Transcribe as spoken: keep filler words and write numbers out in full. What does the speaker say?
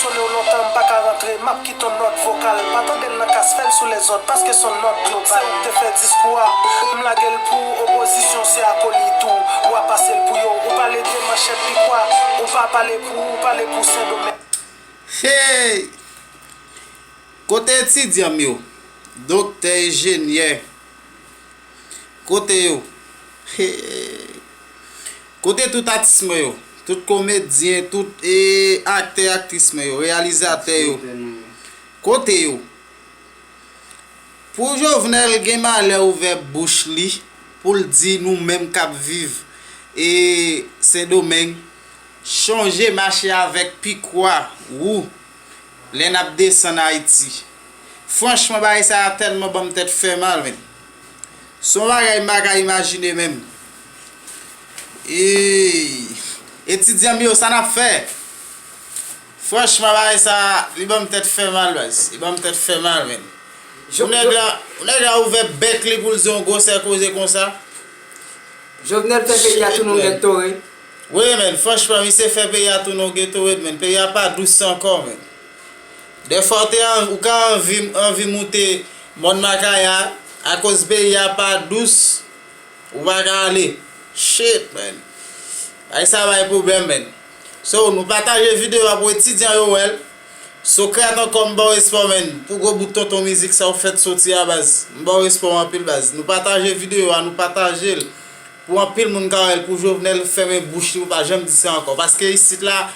Konnen w lontan m pa ka rantre, m ap kite yon nòt vokal. Pa tande l nan kas, fè l sou lèzòt, paske s on nòt global. Se ou k te fè diskou a, m lage l pou ou. Opozisyon se akoli tou. Ou ap pase l pou yo. Ou pale de manchèt pikwa, ou pa pale pou ou, ou pale pou Sendomeng. Hey! Kote etidyan m yo? Doktè, enjenyè. Kote yo? Hey! Kote tout atis mwen yo? Tout komedyen, tout e, aktè, aktris mwen yo, reyalizatè yo. Kote yo? Pou Jovenel gen malè ouvè bouch li pou l di nou menm k ap viv e Sendomeng, chonje mache avèk pikwa ou lè n ap desann Ayiti. Franchman, bagay sa a tèlman ban m tèt fè mal, menn. Se yon bagay m pa ka imajine menm. Eey, etidyan m yo, sa n ap fè? Franchman, bagay sa a, li ban m tèt fè mal, baz. Li ban m tèt fè mal, menn. Pou nèg la, pou nèg la ouvè bèk li pou l di yon gwosè koze konsa. Jovenel fè peyi a tounen yon geto wi. Wi, menn, franchman, misye fè peyi a tounen yon geto wi, menn. Peyi a pa dous ankò, menn. Dèfwa ou te anvi, ou ka anvi, anvi moute Mòn Makaya, akoz peyi a pa dous, ou pa ka ale. Shit, menn. Bagay sa bay pwoblèm, menn. So, nou pataje videyo a pou etidyan yo wè l. Socrate ankò, m ba w respè w, menn. Pou gwo bout tonton mizik sa ou fèt soti a, baz. M ba w respè w anpil, baz. Nou pataje videyo a, nou pataje l. Pou anpil moun ka wè l, pou Jovenel fèmen bouch li, pou pa janm di sa ankò. Paske isit la,